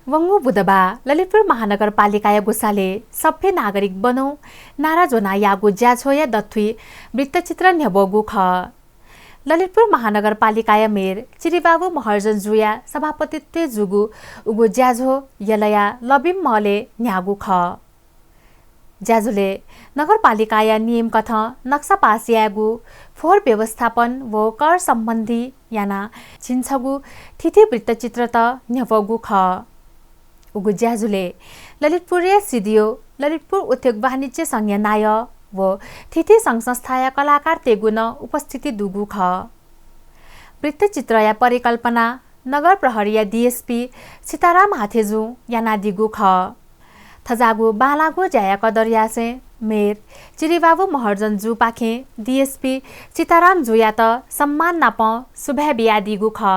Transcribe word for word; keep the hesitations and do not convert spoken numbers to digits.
वंगु बुधबाः ललितपुर महानगरपालिकाया ग्वसालय् सभ्य नागरिक बनौं नारा ज्वनाः याःगु ज्याझ्वःया दथुइ वृत्तचित्र न्ह्यब्वःगु खः। ललितपुर महानगरपालिकाया मेयर चिरिबाबु महर्जन जुया सभापतित्वय् जूगु उगु ज्याझ्वः यलया लबिम महलय् न्ह्याःगु खः। ज्याझ्वलय् नगरपालिकाया नियमकथं नक्सा पास यायेगु, फोहोर व्यवस्थापन व कर सम्बन्धी यानाः झिंछगू थीथी वृत्तचित्रत न्ह्यब्वःगु खः। उगु ज्याझ्वलय् ललितपुरया सिडिओ, ललितपुर उद्योग वाणिज्य संघया नायः व थीथी संघ संस्थाया कलाकारतय्गु नं उपस्थिति दुगु खः। वृत्तचित्रया परिकल्पना नगर प्रहरीया डिएसपी सीताराम हाथेजुं यानादीगु खः। थज्याःगु बांलाःगु ज्याया कदर यासें मेयर चिरिबाबु महर्जन जुपाखें डिएसपी सीताराम जुयात सम्मान नापं सुभाय् बियादीगु खः।